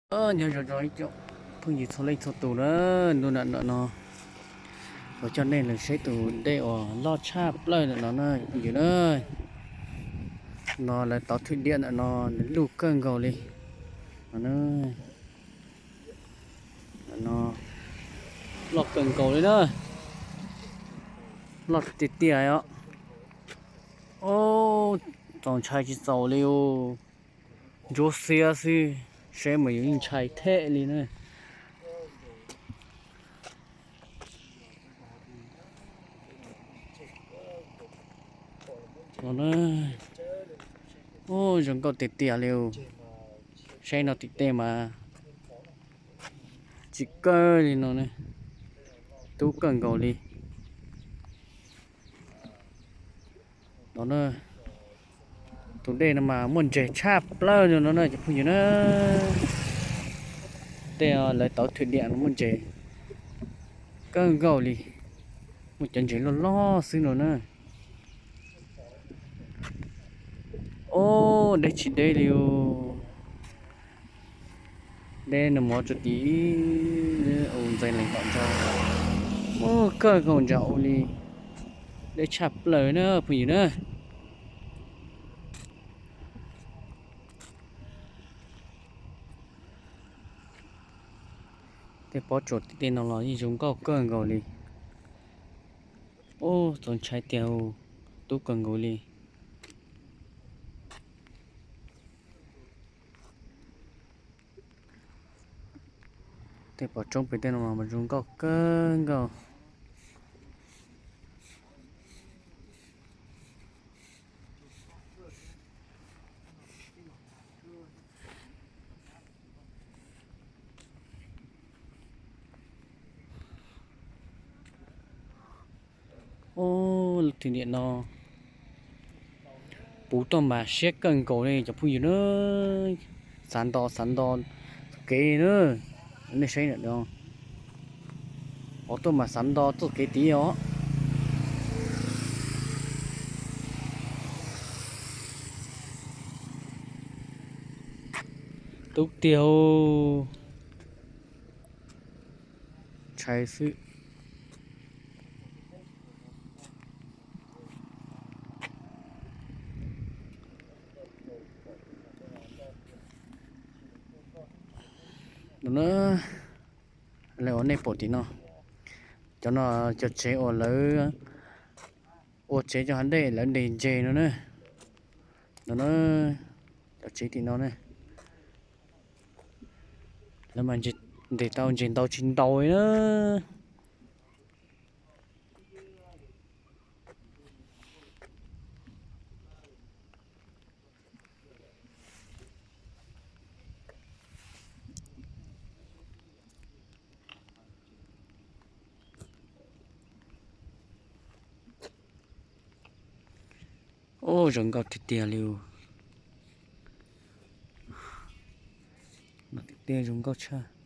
Nyob zoo rau ib tsoom phooj ywg txhua leej txhua tus na, ntu ntawm no kuv coj nej los saib tus dej uas loj tshaj plaws ntawm no na phooj ywg na. No lawv tauv thwm diam ntawm no, nws luj kawg nkaus li. No, loj kawg nkaus li na, loj tiag tiag os. Txaus ntshai tsis txaus li os. Ntsuab xiab xwb, saib mas yus yeej ntshai thiab li na. Zoo nkauj tiag tiag li os. Saib no tim tej mas tsis kawg li no ne, tub kawg nkaus li. No, tus dej no mas muaj ntses tshaj plaws li no na cov phooj ywg na. Tej lawv tauv thwm diam no muaj ntses kawg nkaus li, muaj cov ntses loj loj xwb no na. Ob, deb tsis deb li os. Deb nws mov tsuas tim ntxeev lees tom ntsa, muaj kawg nkaus ntsa ua li. Deb tshaj plaws na phooj ywg na. Tej pob tsuas tim tej no los yeej zoo nkauj kawg nkaus li. Ub, txaus ntshai tiag, tub kawg nkaus li. Tej pom roob pem tej no mas zoo nkauj kawg nkaus. Ub, thwm diam no puv tuaj mas siab kawg nkaus li cov phooj ywg na. Xav nto xav nto txoj kev na, nej saib ntawm no, puv tuaj mas xav nto txoj kev tid os. Tub tiag, ntshai xwb. No na, lawv ua nej pom tim no, cov no cov tsev uas lawv ua tsev cov hav dej lawv ntes ntses no na. No na, cov tsev tim no na, lawv mas ntes tau ntses ntau tsis ntau li na. Ub, zoo nkauj tiag tiag li. Tiag tiag, zoo nkauj tshaj.